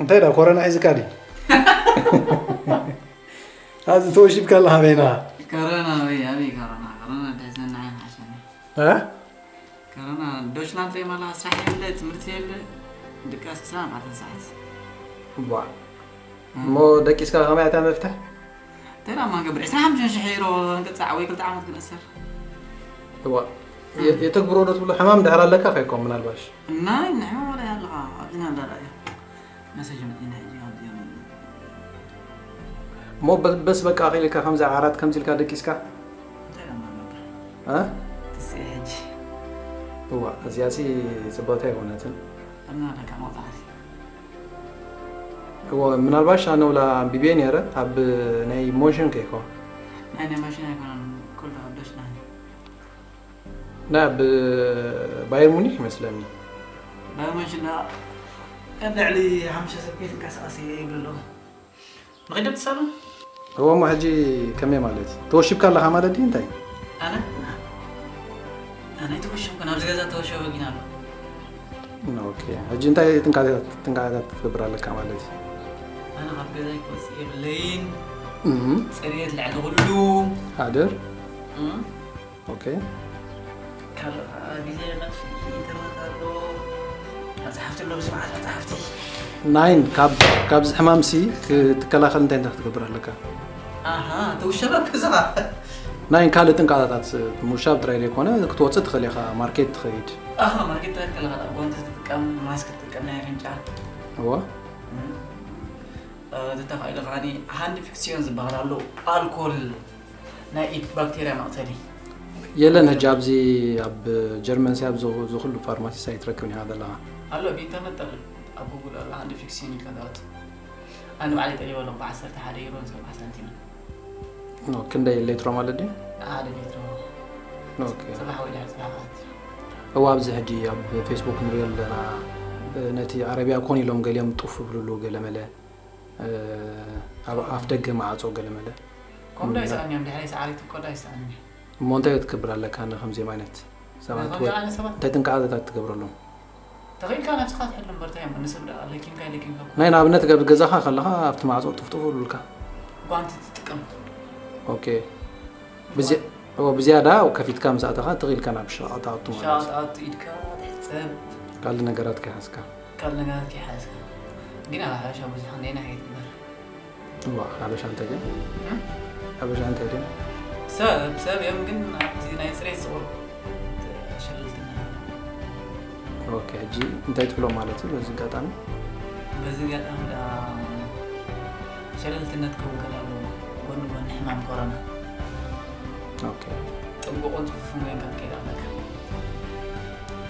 እንታይ ዳ ኮረና ሒዝካ ድዩ? ኣብዚ ተወሺብካ ኣለኻ በይና። ኮረና ወይ ኣበይ ኮረና? ኮረና ድሕዘና ኣይምሓሸኒ። እ? ኮረና ዶችላንድ ሬማላ ስራሕ የለ፣ ትምህርቲ የለ፣ ድቃስ ክሳብ ኣርባዕተ ሰዓት። ቧ። እሞ ደቂስካ ከመይ ኣታ መፍትሕ? እንታይ ደኣ ማንገብር ዕስራን ሓሙሽተን ሽሕ ዩሮ ንቅጻዕ ወይ ክልተ ዓመት ክንእሰር። እዋ። የ- የተግብሮ ዶ ትብሎ ሕማም ድሕር ኣለካ ከይኮን ምናልባሽ? ናይ ንሕማም ወላ ኣለኻ ኣብዚና እንዳረኣየ መሰጅ መፅና ሕጂ ኣብዚኦም እሞ በ- በስ በቃ ኣኺልካ ከምዚ ዓራት ከምዚ ኢልካ ደቂስካ? እንታይ ደኣ ማንገብር እ? ትስኤ ሕጂ እዋ እዚኣሲ ጽቡቕቲ ኣይኮነትን። ኣብና ኣለካ መውፃዕቲ እዎ ምናልባሽ ኣነ ውላ ኣንቢቤ ነይረ ኣብ ናይ ሞሽን ከይኮ ናይ ናይ ማሽን ኣይኮነን ኩሉ ኣብ ዶችላንድ ናይ ኣብ ባየር ሙኒክ ይመስለኒ። ባየር ሙኒክ እንዳ ኣብ ልዕሊ ሓሙሽተ ሰብ ከይትንቀሳቐስ ይብል ኣለኹ። ንኸይድ ኣብቲ ሳሎን? እዎ እሞ ሕጂ ከመይ ማለት እዩ? ተወሺብካ ኣለኻ ማለት ድዩ እንታይ? ኣነ? ኣነ ኣይተወሸብኩን፣ ኣብዚ ገዛ ተወሸበ ግን ኣሎ። ኦኬ። ሕጂ እንታይ ጥንቃቄታት ጥንቃቄታት ትገብር ኣለካ ማለት እዩ? ኣነ ካብ ገዛይ ክወፅእ የብለይን። እም፣ ፅሬት ልዕሊ ኩሉ። ሓደር። እም? ኦኬ። ካልእ ከዓ ግዜ ነጥፊ ኢንተርነት ኣሎ። መፅሓፍቲ ኣሎ፣ ብስርዓት መፅሓፍቲ። ናይን ካብ ካብዚ ሕማምሲ ክትከላኸል እንታይ እንታይ ክትገብር ኣለካ? ኣሃ ተውሸበ ገዛ። ናይን ካልእ ጥንቃቄታት ምውሻብ ጥራይ ዘይኮነ ክትወፅእ ትኽእል ኢኻ፣ ማርኬት ትኸይድ። ኣሃ ማርኬት ጥራይ ከለኻ ጓንቲ ትጥቀም፣ ማስክ ትጥቀም ናይ ኣፍንጫ። እዎ። እም። እ፣ ተተኻኢሉ ከዓኒ ሃንድ ፊክሲዮን ዝበሃል ኣሎ፣ ኣልኮል ናይ ኢድ ባክቴርያ መቕተሊ። የለን ሕጂ ኣብዚ ኣብ ጀርመን ሲ ኣብዚ እዚ ኩሉ ፋርማሲስ ኣይትረክብን ኢኻ ዘለኻ። ኣሎ ብኢንተርነት ጠልብ ኣብ ጉግል ኣሎ፣ ሃንድ ፊክሲዮን ኢልካ ትኣቱ። ኣነ ባዕለይ ጠሊበ ኣለኹ፣ ብዓሰርተ ሓደ ዩሮን ሰብዓ ሳንቲምን። ኖ፣ ክንደይ ሌትሮ ማለት ድዩ? ሓደ ሌትሮ። ኦኬ። ጽባሕ ወይ ድሕሪ ጽባሕ ክኣቱ። እዋ ኣብዚ ሕጂ ኣብ ፌስቡክ ንሪኦ ኣለና፣ ነቲ ዓረብያ ኮን ኢሎም ገሊኦም ጡፍ ይብልሉ ገለመለ፣ ኣብ ኣፍ ደገ ማዕጾ ገለመለ። ከምኡ ኣይሰኣን እዮም፣ ድሕሪ ሰዓሪት እኮ ኣይሰኣን እዮም። እሞ እንታይ ክትገብር ኣለካ ንከምዚኦም ዓይነት ሰባት? ንከምዚኦም ዓይነት ሰባት? እንታይ ጥንቃቐታት ትገብረሎም? ተኺኢልካ ነብስኻ ትሕሉ እምበር እንታይ እዮም፣ ንስብ ደኣ ለኪምካ ኣይለኪምካ እኮ። ናይ ንኣብነት ገብ ገዛኻ ከለኻ ኣብቲ ማዕጾ ጥፍጥፍ ይብሉልካ። ጓንቲ ትጥቀም። ኦኬ። ብዚ-፣ ኦ፣ ብዝያዳ ከፊትካ ምስ ኣተኻ ትኺኢልካ ናብ ሸቐጣቱ ማለት እዩ። ሸቐጣቱ ኢድካ ትሕጸብ። ካልእ ነገራት ከይሓዝካ። ካልእ ነገራት ከይሓዝካ። ግን ኣብ ሓበሻ ብዙሕ ክንደይና ከይትግበር። እዋ፣ ሓበሻ እንታይ ድዮም? እም? ሓበሻ እንታይ ድዮም? ሰብ፣ ሰብ እዮም ግን ኣብቲ ናይ ጽሬት ስቑር ሸለልትና። ኦኬ፣ ሕጂ እንታይ ትብሎ ማለት እዩ በዚ ኣጋጣሚ? በዚ ኣጋጣሚ ደኣ ሸለልትነት ክውገድ ኣለዎ፣ ጎኒ ጎኒ ሕማም ኮሮና። ኦኬ። ጥንቁቕን ጽፉፍን ኮይንካ ክትከይድ ኣለካ።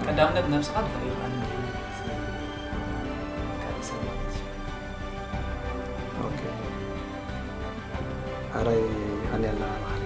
ቀዳምነት ነብስኻ ድሕሪኡ ከኣ ንድሕነት ካልእ ሰብ ማለት እዩ። ኦኬ። ሓራይ ሃንያልና መሓሪ።